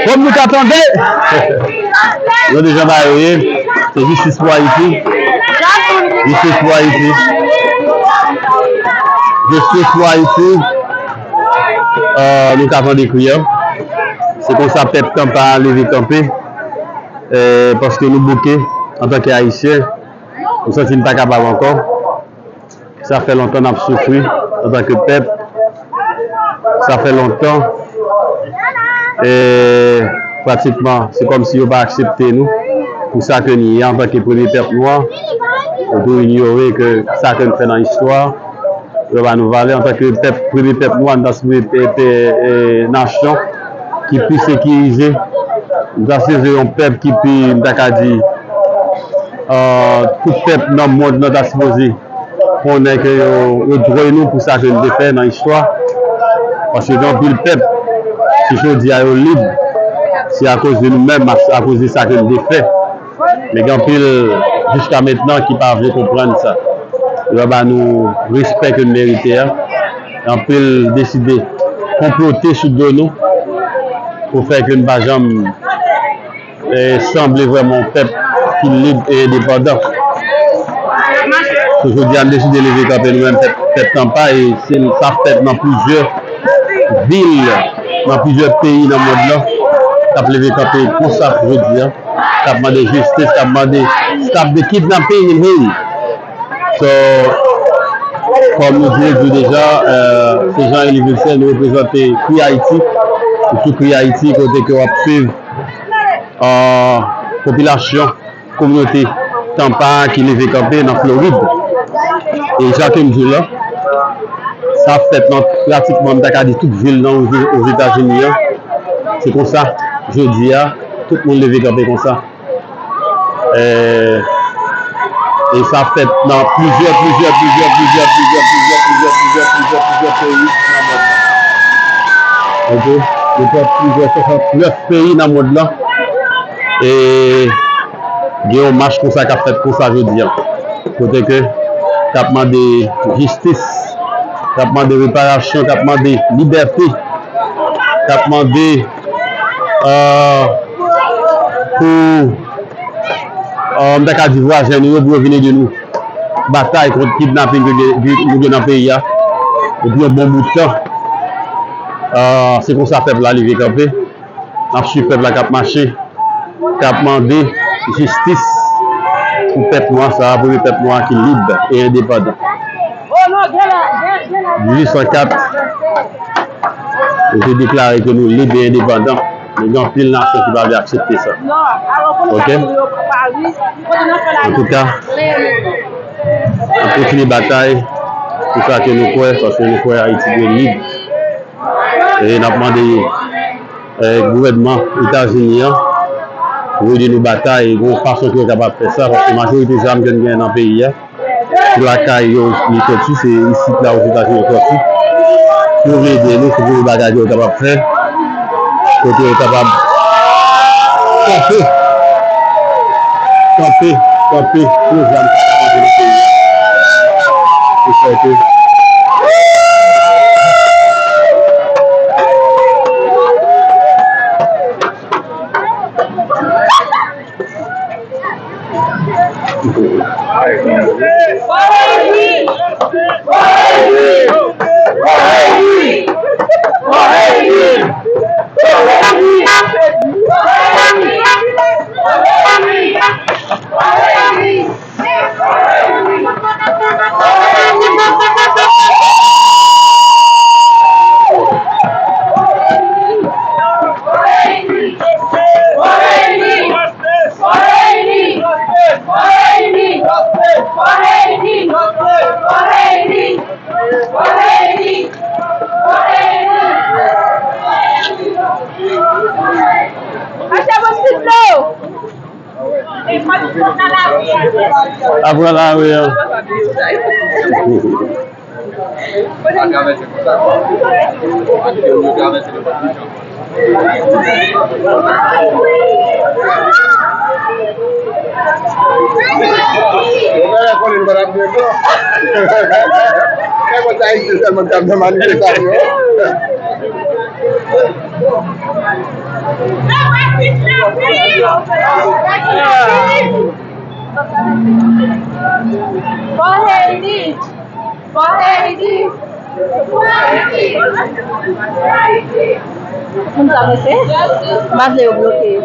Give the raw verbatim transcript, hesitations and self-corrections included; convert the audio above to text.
Kòm nou ka tande, nou deja ba yo ye, se jistis pou Ayiti. Jistis pou Ayiti. Jistis pou Ayiti. Euh, nou ka tande kri a. Se konsa pèp Tanpa a leve kanpe, euh, paske nou bouke antanke Ayisyen. Nou santi n pa kapab ankò. Sa fè lontan n ap soufri antanke pèp. Sa fè lontan, e, pratikman, se kòmsi yo pa aksepte nou pou sa ke n ye antanke premye pèp nwa. Yo tou inyore ke sa ke n fè nan istwa, yo pa ba nou valè antanke pèp, premye pèp nwa, n ta sipoze pe-, pe-, e, nasyon ki pi sekirize. N ta sipoze yon pèp ki pi, m ta ka di, euh, tout pèp nan mond nan ta sipoze konnen ke yo, yo dwòy nou pou sa ke n te fè nan istwa. Paske gen anpil pèp, si jodi a yo lib, se akoz de nou menm, akoz de sa ke n te fè. Men gen anpil, jiska mentnan, ki pa vle konprann sa. Yo pa ba nou respè ke n merite a. Anpil deside konplote sou do nou pou fè ke n pa janm e, sanble vrèman yon pèp ki lib e endepandan. So, jodi a, n deside leve kanpe nou menm pèp, pèp Tanpa, e se, sa fèt nan plizyè vil, nan plizyè peyi nan mond lan, k ap leve kanpe konsa jodi a, k ap mande jistis, k ap mande stop the kidnapping in Haiti. So, kòm nou te di deja, euh, se Jean Élie Vilcin, nou reprezante Kri Ayiti. Nou sou Kri Ayiti, kote ke w ap swiv, euh, popilasyon, kominote Tanpa a ki leve kanpe nan Florid. E jan ke m di w la, sa fèt nan pratikman, m ta ka di, tout vil nan Ozetazini an. Se konsa, jodi a, tout moun leve kanpe konsa. E, e sa fèt nan plizyè, plizyè, plizyè peyi nan mond lan. Ok? Nou pran plizyè, swasannnèf peyi nan mond lan. E gen yon mach konsa k ap fèt konsa jodi a. Kote ke k ap mande jistis, k ap mande reparasyon, k ap mande libète, k ap mande, euh, pou euh, m ta ka di vwazen nou yo pou yo vin ede nou batay kont kidnaping ke gen, ke nou gen nan peyi a. Depi yon bon bout tan, euh, se konsa pèp la leve kanpe. N ap swiv pèp la k ap mache, k ap mande jistis pou pèp nwa sa a, premye pèp nwa ki lib e endepandan. Dizuit san kat, yo te deklare ke nou lib e endepandan. Men gen anpil nasyon ki pa vle aksepte sa. Ok? Antouka, n ap kontinye batay pou sa ke nou kwè, paske nou kwè Ayiti dwe lib. E n ap mande, eh, gouvènman Etazini an pou ede nou batay, gon fason ke yo kapab fè sa, paske majorite zam ke n gen nan peyi a, sou lakay yo, li soti, se isit la, Ozetazini yo soti. Si yo vle ede nou, se premye bagay ke yo kapab fè, kote yo kapab kanpe, kanpe, kanpe, pou zam sa pa rantre nan peyi a. Pou fè ke Apre lari an. Atravèse konsa. Yo travèse nenpòt ki jan. Yo mèt konnen nou pa t ap gen tan. Kè konsa isi sèlman k ap nan manifestasyon. Fò Haiti! Fò Haiti! Moun sa mesye? M pa vle yo bloke yo.